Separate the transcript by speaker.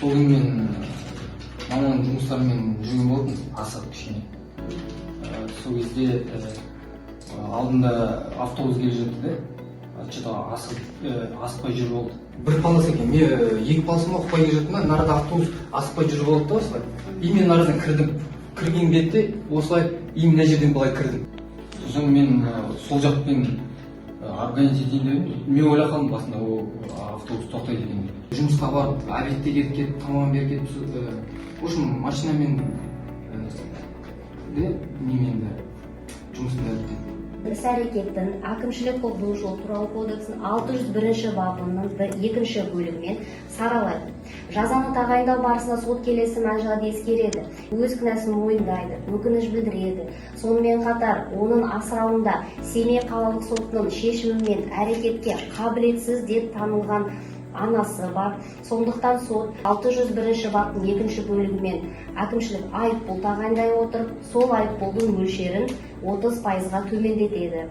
Speaker 1: Сол күні мен маманың жұмыстарымен жүрген болатынмын, асығып кішкене. Сол кезде алдында автобус келе жатты да, че то асығып, асықпай жүріп алды. Бір полоса екен, мен екі полоса ма, ұқпай келе жаттым да. Мына арада автобус асықпай жүріп алды да осылай, и мен мына арадан кірдім. Кірген бетте осылай, и мына жерден былай кірдім. Сосын мен сол жақпен обгонять етейін деп едім. Мен ойлап қалдым басында, ол автобус тоқтайды екен деп. Жұмысқа барып, обедте кетіп кетіп, тамағын беріп кетіп, в общем, машинамен де, немен де, жұмысым бәрі бітеді.
Speaker 2: Іс әрекеттің Әкімшілік құқық бұзушылық туралы кодексінің 601 бабының екінші бөлігімен саралайды. Жазаны тағайындау барысында сот келесі мән-жайды ескереді: өз кінәсін мойындайды, өкініш білдіреді, сонымен қатар оның асырауында Семей қалалық сотының шешімімен әрекетке қабілетсіз деп танылған анасы бар. Сондықтан сот 601 баптың екінші бөлігімен әкімшілік айыппұл тағайындай отырып, сол айыппұлдың мөлшерін 30%-ға төмендетеді.